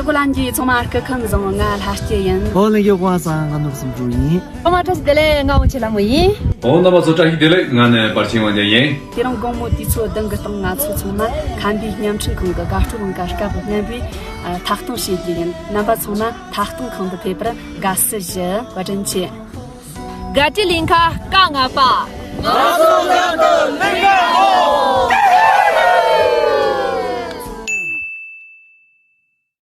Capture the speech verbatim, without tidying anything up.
ཀོ་ལ་འགྱུར་ཚང་མ་སྐུ་ཁམས་བཟང་། ང་ལྷ་སྐྱིད་ཡིན། ཨོ་ལེ་ཡོ་ཀོ་ཧ་ས། ང་ནུབ་སུམ་ཅུ་ཡིན། ཚང་མ་བཀྲ་ཤིས་བདེ་ལེགས། ང་འོ་ཆེ་ལྷ་མོ་ཡིན། ཨོ་རྣམ་པ་ཚོ་བཀྲ་ཤིས་བདེ་ལེགས། ང་ནི་པར་ཆེན་དབང་རྒྱལ་ཡིན། དེ་རིང་དགོང་མོ་དུས་ཚོད་བདུན་གྱི་སྟེང་ང་ཚོ་ཚང་མ་ཁམས་པའི་བརྙན་འཕྲིན་ཁང་གི་དགའ་སྤྲོ་གླིང་ག་སྐབས་སྔོན་པའི་ཨ་མཐའ་སྟོན་བྱེད་རྒྱུ་ཡིན། རྣམ་པ་ཚང་མ་མཐའ་སྟོན་ཁང་དུ་ཕེབས་པར་དགའ་བསུ་ཞུ། བཀའ་དྲིན་ཆེ། དགའ་སྤྲོའི་གླིང་ག་སྐབས་ལྔ་པ། ང་ཚོ་མཉམ་དུ་གླིང་ག་ཧོ།